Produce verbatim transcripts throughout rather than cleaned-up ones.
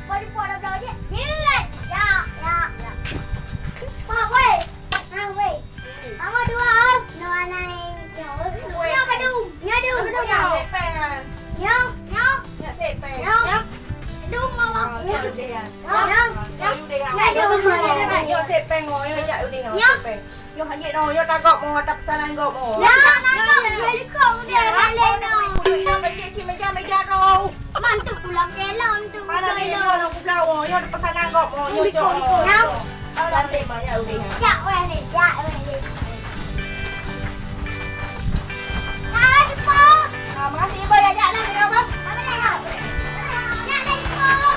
Boleh buat dah belajar. Jelas. Ya, ya, ya. Pak, weh. Ah, weh. Kamu dua, oh. Nyoe anak nyoe. Nyoe apa tu? Nyoe tu. Nyoe. Nyoe, nyoe. Nyoe. Nyoe. Nyoe. Nyoe. Nyoe. Nyoe. Nyoe. Nyoe. Nyoe. Nyoe. Nyoe. Nyoe. Nyoe. Nyoe. Nyoe. Nyoe. Nyoe. Nyoe. Nyoe hanyet noh, nyoe tagok mo, ata peusanan gok mo. Nyoe, nyoe, nyoe, nyoe likot udah balik noh. Kudu inong kecil cik meja-meja noh. Mantuk pula kelom tu. Mana dia noh, noh kublau mo, nyoe peusanan gok mo, nyoe cok mo. Nyoe. Alah, nanti banyak udah. Jak weh ni, jak weh ni. Ah, cepat. Ah, makasih, Ibu. Ya, jak lah, ya, Abang. Apa dia, Abang? Jak lah, cepat.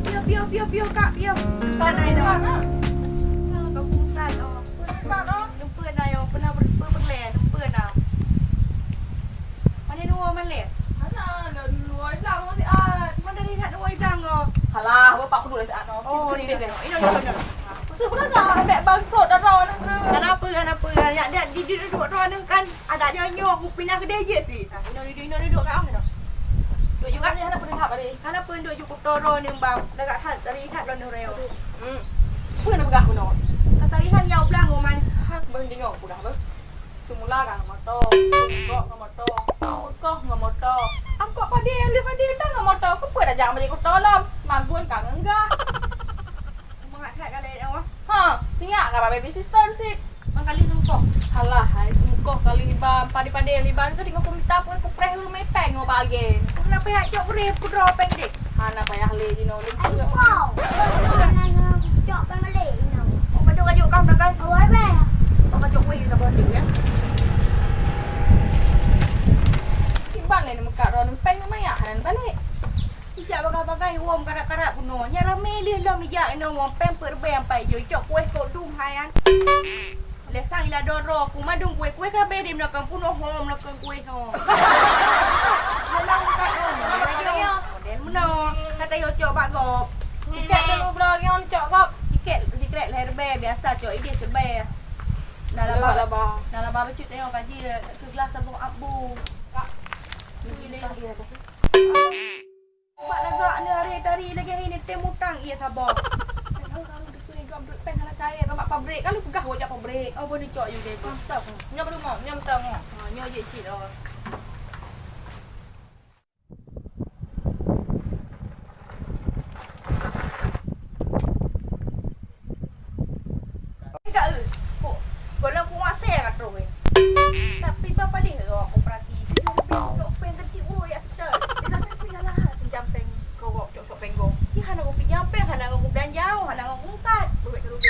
Piôh, piôh, piôh, piôh, Kak, piôh. Bukan ai noh. Kak, kau bukan, oh. Bukan, oh. Lupa na, yo. Pernah ber-, ber-, berleh, lupa na. Mana dua maleh? Mana ada dua iblang, Mat Siat. Mana lihat dua iblang, oh. Alah, bapak kudu lah siat, oh. Oh, sini, sini, sini. Ini, ini, ini. Sebenarnya, ambek bangkrut dah, dah, dah. Kenapa, kenapa? Ya, dia, dia, dia duduk, duduk, kan. Agak jauh nyoe, aku pindah kedai je sih. Nah, inoe dudoe, inoe dudoe kat awak inoe. Duek juga. Hana peureulèe that balik. Hana peureulèe duek ju kuto droeneuh bang. Lagak that teulihat lôn nyoe. Hmm. Peue na peugah bunoe? Ka teulihat nyang blang ngon man. Hah, beuh deungö aku dah beuh. Semula kan ngon moto, kok ngon moto, angkot ngon moto. Angkot padé, lé padé dah ngon moto. Keupeue dah jak balik kuto lom? Magun ka ngeunggah. Mangat that ka lé nyoe. Ha, sinyak ka bak baby sister sit. Mangkali seukoh. Alah, hai seukoh kali liban, padé-padé liban tu tinggal kumita pun kupreh dulu mepeng ngo bagen. Kenapa ya cok urip kudro peng dek? Hana payah lé jinoe leumpeu. Ayo, wow. Cok peng lé ino. Oh, kajok-kajok kam dah kan? Oh, ada. Oh, kajok weh dah bonding ya. Iban lé meukat ron peng maya hana balik. Ijak bagai-bagai wom karak-karak bunoe. Nyan ramé lheueh lom ijak inoe wom peng peureubèe ampai jôi cok kueh kok dum hai an. Lé sang ila doro ku madum kueh-kueh ka beri meulakang punoh ho meulakang kueh ho. Dalam bukan ho model lagi model meunoe. Kata yo cok bak gop. Sikek dulu bro ngon cok gop. Sikek sikek lhèe reubèe biasa cok idéh seubèe. Nah laba laba. Nah laba bacut tengok kaji keu gelas saboh abu. Kak. Ni lagi ada. Bak lagak ni hari tadi lagi hari ni tem utang iya sabar. Tahu kamu betul ni gam duit peng hana cair bak pabrik. Kalau peugah wajak pabrik. Oh, boleh cok you deh. Mantap. Nya baru mau, nya mentang. Ha, nya je sit oh. Enggak eh. Kok gola kuasa ka troh eh. Tapi ba paling roh koperasi. Dok peng keuti urus ya suster. Dia tak payah lah pinjam peng kogok cok-cok peng gok. Dia hana mau pinjam peng, hana mau belanja, hana mau ungkat. Buat terus.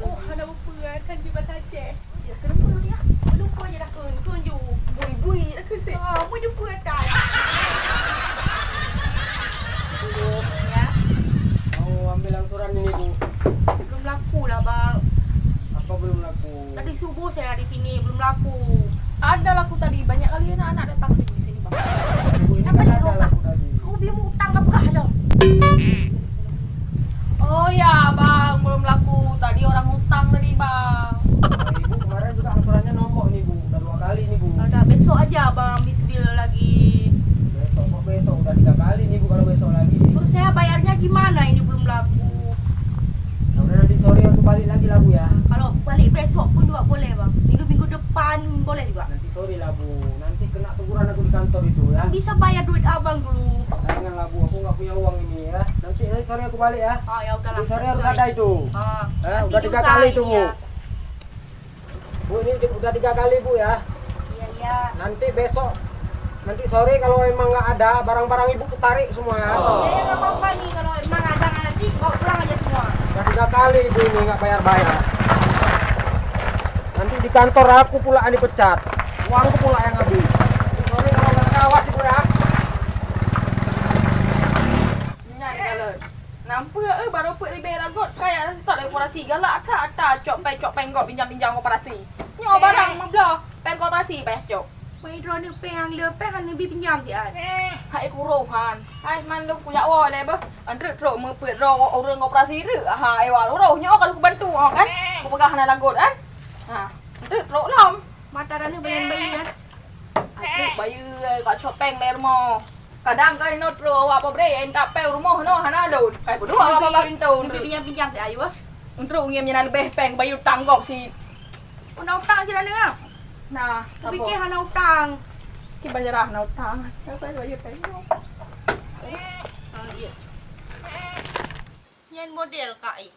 Oh, hana mau peue kan di batang Aceh. Ya, kenapa dulu ya? Lupa je dah kun, kun ju. Bui-bui dah kun. Ah, bui-bui dah. Ya. Mau ambil angsuran ini, Bu. Belum laku lah, Bang. Apa belum laku? Tadi subuh saya di sini, belum laku. Ada laku tadi, banyak kali anak-anak datang di sini, Bang. Ibu ini kan ada laku tadi. Aku belum utang ke berah dah. Oh ya, Bang, belum laku. Tadi orang utang tadi, Bang. Ibu kemarin juga angsurannya nombok nih, Bu. Udah dua kali nih, Bu. Udah, besok aja, Bang, ambil sebil lagi. Besok, kok besok? Udah tiga kali nih, Bu, kalau besok lagi. Terus saya bayarnya gimana ini belum laku? Ya udah, nanti sore aku balik lagi lah, Bu, ya. Kalau balik besok pun juga boleh, Bang. Minggu-minggu depan boleh juga. Nanti sore lah, Bu. Nanti kena teguran aku di kantor itu, ya. Kan bisa bayar duit Abang dulu. Janganlah, Bu. Aku nggak punya uang ini, ya. Nanti, nanti sore aku balik, ya. Oh, ya udahlah. Nanti sore harus ada itu. Ah, eh, nanti udah tiga kali itu, Bu. Diusahain, ya. Bu, ini udah tiga kali, Bu, ya. Iya, iya. Nanti besok, nanti sore kalau emang nggak ada, barang-barang Ibu kutarik semua, ya. Oh. Iya, iya, nggak apa-apa nih. Kalau emang ada, nanti bawa pulang aja semua. Udah tiga kali Ibu ini nggak bayar-bayar. Nanti di kantor aku pula yang dipecat. Uangku pula yang habis. Nanti sore kalau nggak ada, awas Ibu, ya. Eh, barô peuet ribèe lagot, kaya rasa tak lé koperasi. Galak that, that cok péng, cok péng gob pinjam-pinjam koperasi. Nyoe barang meubloe, péng koperasi payah cok. Peue droeneuh péng nyang le péng hana bi pinjam siat. Hai kurôh han. Hai man lôn kujak woe lé beuh. Antrek trok meupeuet droe ureueng koperasi reu. Ha, ewa urôh nyoe ka lôn kubantu ha kan. Kupeugah hana lagot kan. Ha, antrek trok lom. Mata droeneuh banyan bayeue kan. Antrek bayeue, eh, ka cok péng lé rumoh. Kadang ka inoe trok awak pobre, eh, tak péng rumoh noh hana lôn. Kai peuduek awak babah pintoe. Bi pinjam-pinjam siat ayue. Antrek ngieng nyan leubeh péng bayeue tanggong si Hana utang cit droeneuh ah. Nah, kupike hana utang. Kiban jarah hana utang. Siapa yang bayar tengok? Ah, iya. Nyan model kak eh.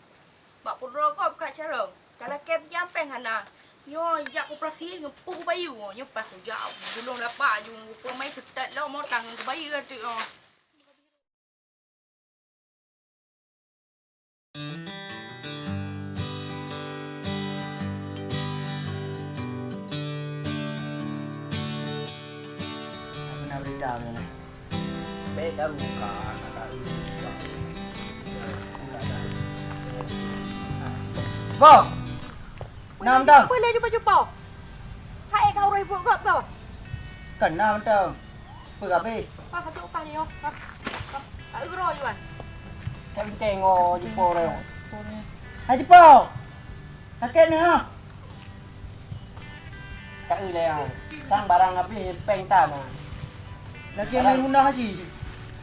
Bak pudroe gob kak carông. Kalau kep jam péng hana. Nyoe jak koperasi ngeupung bayeue. Nyoe pas kujak dulong lapak ju peumain seutat lom utang keu bayeue tu. Boh! Nam dang! Peue lé cupa-cupa? Hai ka uroe ibu kop tu? Kan nam dang! Peue ka abéh? Ah, ka cok upah nyoe. Ah, ah, ah, uroe, Yuan. Hai binteng, oh, jipo raya. Hai jipo. Sakét ni, ha? Ka eu lé, ha. Tang barang abéh, péng tam, ha. Lagi main guna haji.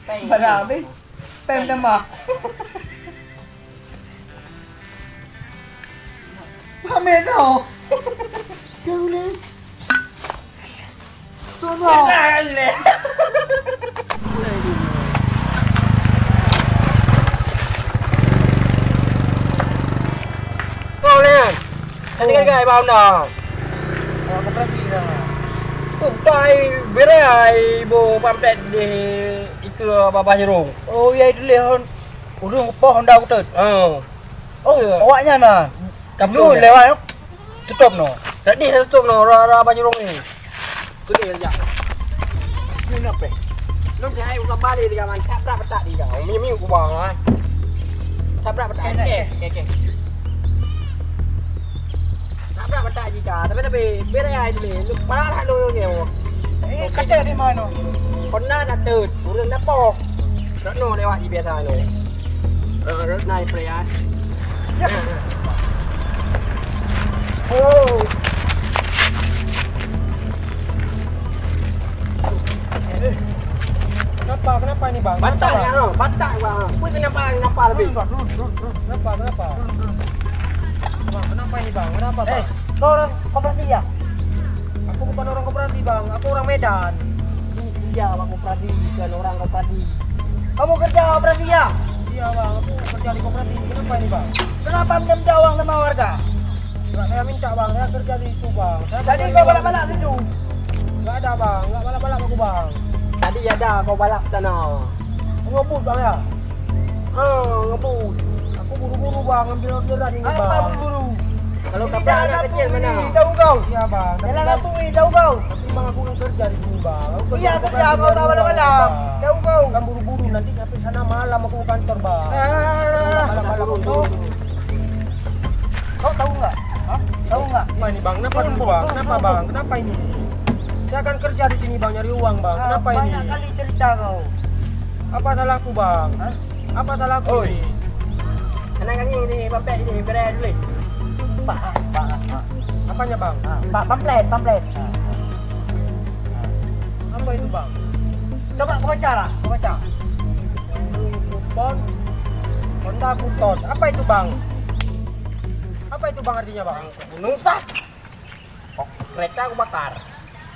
Péng. Barang abéh, péng tambah. Pamit tau. Kau ni. Tunggu. Kau ni. Tadi kan gai bau dah. Awak koperasi dah. Utai berai bo pamflet di ike babah jerung. Oh, ya itu lehon. Ureueng poh honda kutot. Oh. Oh, awaknyan na. Kampung lewat. Tutup noh. Tadi dah tutup noh, ra, ra Bajurong ni. Tutup je. Ni nak peh. Lôn cari bukan balik di kawan. Tak berapa tak di kau. Miu-miu ku bang ah. Tak berapa tak. Okey, okey, okey. Tak berapa tak jika. Tapi tapi beres ai dulu. Lu parah lah lu ni. Eh, kata di mana? Pernah tak tu? Urang dapoh. Rot no lewat je biasa no. Rot, rot naik play ah. Oh. Eh, kenapa, kenapa ini bang? Batak ya, batak bang. Apa kenapa, kenapa lebih? Kenapa, kenapa? Bang, kenapa ini bang? Kenapa bang? Eh, kau orang koperasi ya? Aku bukan orang koperasi bang, aku orang Medan. Iya bang, koperasi, bukan orang koperasi. Kamu kerja koperasi ya? Iya bang, aku kerja di koperasi. Kenapa ini bang? Kenapa minta uang sama warga? Enggak, saya minta bang, saya kerja di situ bang. Saya kerja di bawah. Jadi kau balap-balap situ? Enggak ada bang, enggak balap-balap aku bang. Tadi ada kau balap sana. Ngebut bang ya? Ah, ngebut. Aku buru-buru bang, ambil orderan ini bang. Apa buru-buru? Kalau kata anak kecil mana? Tahu kau? Iya bang. Dalam kampung ini tahu kau? Tapi bang aku kan kerja di sini bang. Aku kerja. Iya kerja kau tak balap-balap. Tahu kau? Kan buru-buru nanti sampai sana malam aku ke kantor bang. Ah. Malam-malam aku. Kau tahu nggak? Hah? Tahu nggak? Apa ini bang? Kenapa dulu bang? Kenapa bang? Kenapa ini? Saya kan kerja di sini bang, nyari uang bang. Ah, kenapa ini? Banyak kali cerita kau. Apa salahku bang? Hah? Apa salahku ini? Anak kami ni pamplet ini, beres dulu. Pak, pak, pak. Apanya bang? Ah, pak, pamplet, pamplet. Ah. Apa itu bang? Coba kau baca lah, kau baca. Kupon, Honda Kuton. Apa itu bang? Apa itu bang artinya bang? Susah. Kereta aku bakar.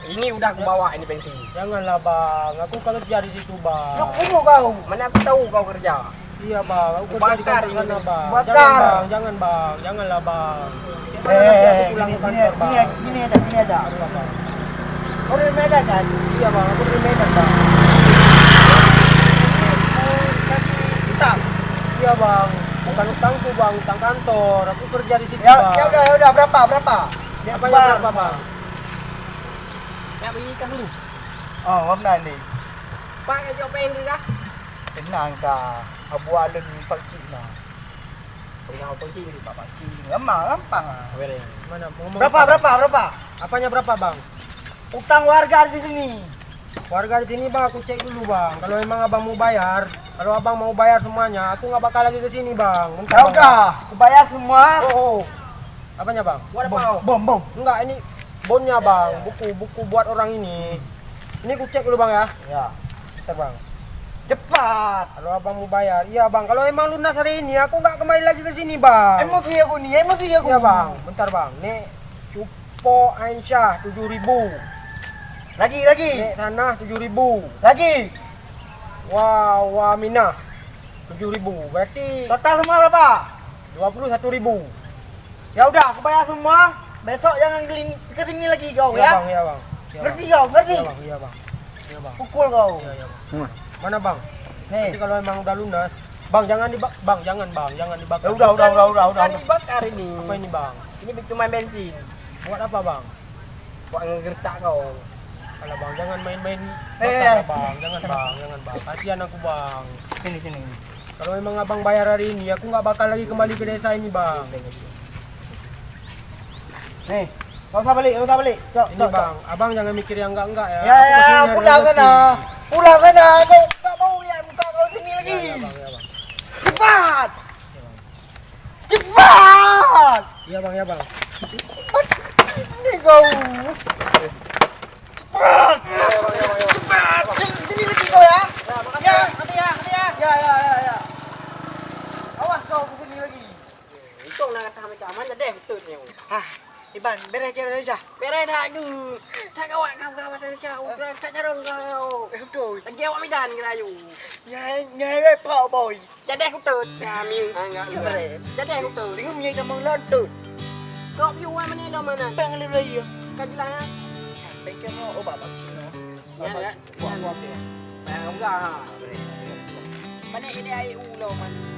Ini udah aku bawa ini bensin. Janganlah bang, aku kan kerja di situ bang. Yuk bunuh kau. Mana aku tahu kau kerja? Iya bang, aku kerja di kantor sana bang. Jangan bang, jangan bang, janganlah bang. Gimana nanti aku pulang ke kantor bang? Gini aja, gini aja. Aduh, bang. Kau dari Medan kan? Iya bang, aku dari Medan bang. Utang? Iya bang, bukan utangku bang, utang kantor. Aku kerja di situ bang. Ya udah, ya udah, berapa, berapa? Apa yang berapa bang? Nak bagi ikan dulu. Oh, ngam nan ni. Pak, nak jawab payah dulu kah? Tenang kah. Abu alun pakcik nah. Gampang, gampang. Mana? Ngomong. Berapa, berapa, berapa? Apanya berapa, Bang? Utang warga di sini. Warga di sini, Bang, aku cek dulu, Bang. Kalau emang Abang mau bayar, kalau Abang mau bayar semuanya, aku nggak bakal lagi ke sini, Bang. Bentar, Bang. Ya udah, aku bayar semua. Oh, oh. Apanya, Bang? Bom, bom, bom. Enggak, ini bonnya, Bang. Ya, ya. Buku, buku buat orang ini. Ini ku cek dulu, Bang, ya. Ya. Bentar, Bang. Cepat. Kalau Abang mau bayar, iya, Bang. Kalau emang lunas hari ini, aku nggak kembali lagi ke sini, Bang. Emosi aku ni, emosi aku. Iya, Bang. Bentar, Bang. Nek Cupo Aisyah, tujuh ribu. Lagi, lagi. Nek Tanah, tujuh ribu. Lagi. Wa, Wa Minah, tujuh ribu. Berarti total semua berapa? Dua puluh satu ribu. Ya udah, aku bayar semua. Besok jangan gelin-, ke sini lagi kau, ya, ya? Bang, ya, Bang. Ya, ngerti Bang. Kau, ngerti? Ya, Bang, iya, Bang. Iya, Bang. Pukul kau. Iya, iya, Bang. Hmm. Mana, Bang? Nih. Nanti kalau emang udah lunas, Bang, jangan diba-, Bang, jangan, Bang, jangan dibakar. Ya udah, udah, udah, udah, udah, udah. Bukan dibakar ini. Apa ini, Bang? Ini cuma bensin. Buat apa, Bang? Buat ngegertak kau. Alah, Bang, jangan main-main. Eh, bakar, eh. Bang, jangan, Bang, jangan, Bang. Kasihan aku, Bang. Sini, sini. Kalau memang Abang bayar hari ini, aku nggak bakal lagi kembali ke desa ini, Bang. Nih, nggak usah balik, nggak usah balik. Cok, ini, cok, Bang, cok. Abang jangan mikir yang enggak-enggak, ya. Ya, aku ya, kesini pulang sana. Pulang sana, aku nggak mau lihat muka kau sini lagi. Ya, ya, Bang, ya, Bang. Cepat. Ya, Bang. Cepat. Ya, Bang, ya, Bang. Cepat. Sini kau. Cepat. Cepat. Sini, sini lagi kau, ya. Ya, makasih, ya. Ya, makasih, ya. Ya, ya, ya, ya. Awas kau ke sini lagi. Untung na kata macam mana deh betul ni. Ah, Iban, beres ke Malaysia? Beres dah tu. Tak kawak kau ke Malaysia. Udah tak jarang kau. Eh, betul. Lagi awak Medan ke layu. Nyai, nyai repot, boy. Jadi aku tut. Kami anggap. Iya, beres. Jadi aku tut. Tengok nyai sama lantut. Kau view wan mana lo mana? Bang le raya. Kau jelas, ha? Bengkel mau obat vaksin lo. Ya, ya. Buat, buat, buat. Bang enggak, ha. Mana ini ai u lo mana?